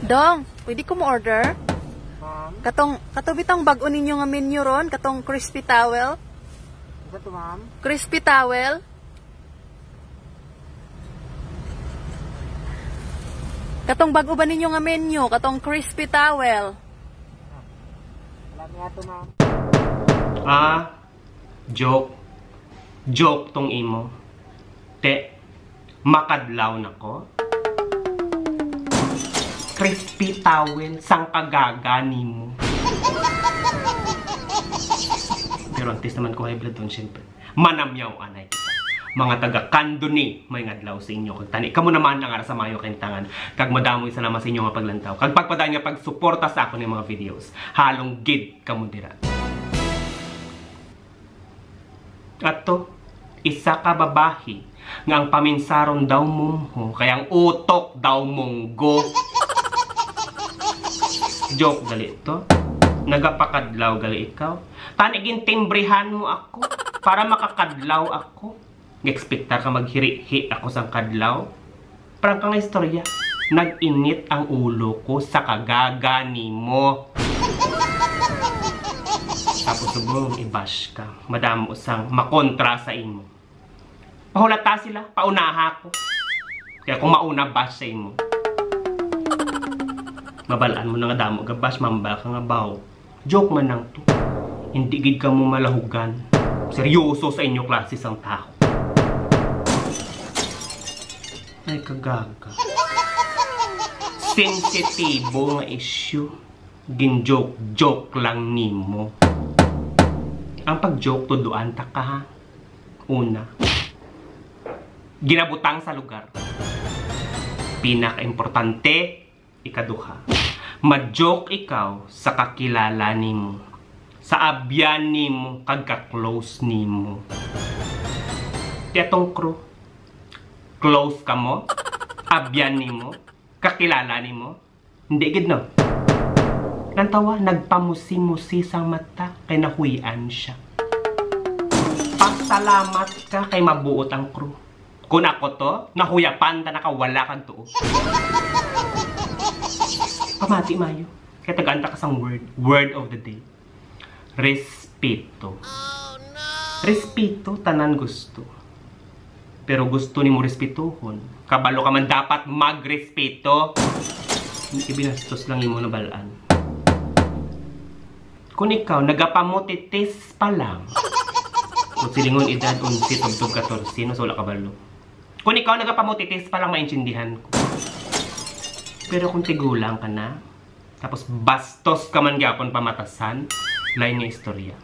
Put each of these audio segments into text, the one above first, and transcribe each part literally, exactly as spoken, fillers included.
Dong, pwede ko mo order? Ma'am? Katong, kato bitang bag-o ninyo nga menu ron, katong crispy towel? Isa to, ma'am? Crispy towel? Katong bag-o ba ninyo nga menu, katong crispy towel? Wala niya to, ma'am. Ah, joke. Joke tong imo. Te, makadlaw na ko. Crispy towel, sang kagaga nimo. Pero antes naman ko high blood doon, syempre. Manamyaw anay kita. Mga taga Kandoni, may ngadlaw sa inyo. Kag tani, kamo naman ang ara sa mayo kayong tangan. Kag madamo isa naman sa inyo nga paglantaw. Kag pagpadaan nga pagsuporta sa akon nga mga videos. Halong gid kamo dira. Ato, isa ka babahi nga ang paminsaron daw mumho kay ang utok daw munggo. Joke gali to. Nagapakadlaw gali ikaw. Tani gintimbrihan mo ako para makakadlaw ako. Nag-ekspektar ka maghirihi ako sang kadlaw? Prangka nga istorya. Nag-init ang ulo ko sa kagaga nimo. Tapos subong i-bash ka. Madamo sang makontra sa imo. Pahulata sila, paunaha ko. Kaya kung mauna bash sa imo. Mabalaan mo na nga damo ga bash, mamba ka nga baw. Joke man lang to. Hindi gid kamo malahugan. Seryoso sa inyo klase sang tawo. Ay, kagaga. Sensitibo nga issue. Gin-joke-joke lang nimo. Ang pag-joke, tuduan ta ka, ha? Una, ginabutang sa lugar. Pinaka-importante, ikaduha, ma-joke ikaw sa kakilala nimo, sa abyan nimo, kag ka-close nimo. Ti atong crew, close kamo, abyan nimo, kakilala nimo, hindi gid, no? Lantawa, nagpamusi-musi sang mata kay nahuy-an siya. Pasalamat ka kay mabuot ang crew. Kung ako to, nahuyapan ta nakawala kag tuo. Pamati mayo. Kay tagaan ta ka sang word. Word of the day. Respeto. Respeto, tanan gusto. Pero gusto nimo respetuhon. Kabalo ka man dapat magrespeto. Hindi ka binastos lang imo nabalaan. Kung ikaw, nagapamutitis pa lang. Kung silingon edad onse, tubtob katorse, no, so wala kabalo. Kung ikaw nagapamutitis pa lang, maintindihan ko. Pero kung tigulang ka na, tapos bastos ka man gyapon pamatasan, lain nga istorya.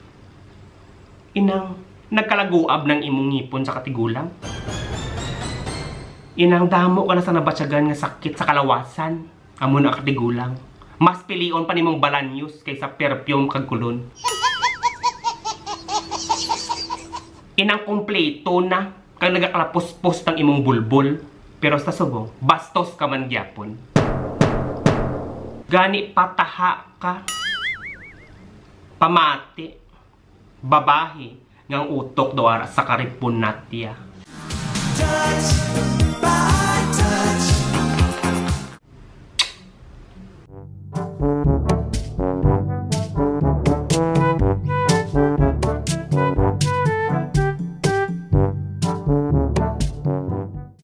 Inang, nagkalaguab ng imong ngipon sa katigulang. Inang, damo ka na sa nabatyagan nga sakit sa kalawasan. Amo na katigulang. Mas pilion pa nimong balanyos kaysa perfume kag kulon. Inang, kompleto na kag nagakalapuspos ng imong bulbol. Pero sa subong, bastos ka man gyapon. Gani pataha ka. Pamati. Babahi nga ang utok daw ara sa karipunatya. Judge,